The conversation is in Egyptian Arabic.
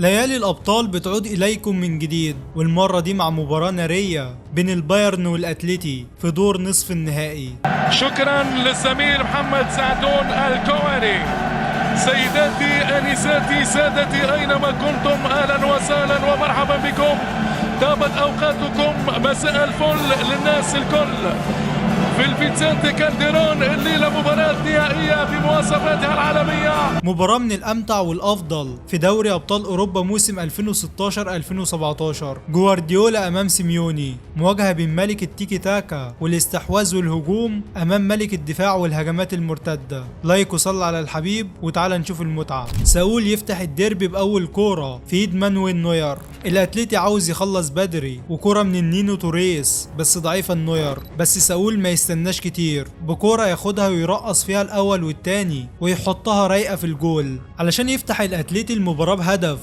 ليالي الأبطال بتعود إليكم من جديد، والمرة دي مع مباراة نارية بين البايرن والأتليتي في دور نصف النهائي. شكرا للزميل محمد سعدون الكواري. سيداتي أنساتي سادتي أينما كنتم، أهلا وسهلا ومرحبا بكم. طابت أوقاتكم، مساء الفل للناس الكل في الفيتسنتي كالديرون. الليلة مباراة نهائية بمواصفاتها العالمية. مباراة من الأمتع والأفضل في دوري أبطال أوروبا موسم 2016-2017. جوارديولا أمام سيميوني، مواجهة بين ملك التيكي تاكا والاستحواذ والهجوم أمام ملك الدفاع والهجمات المرتدة. like وصل على الحبيب وتعالى نشوف المتعة. ساول يفتح الديربي بأول كورة في ايد مانويل نوير. الأتليتي عاوز يخلص بدري، وكورة من النينو توريس بس ضعيفة النوير، بس ساول ما يستناش كتير، بكورة ياخدها ويرقص فيها الأول والتاني ويحطها رايقة في الجول علشان يفتح الأتليتي المباراة بهدف.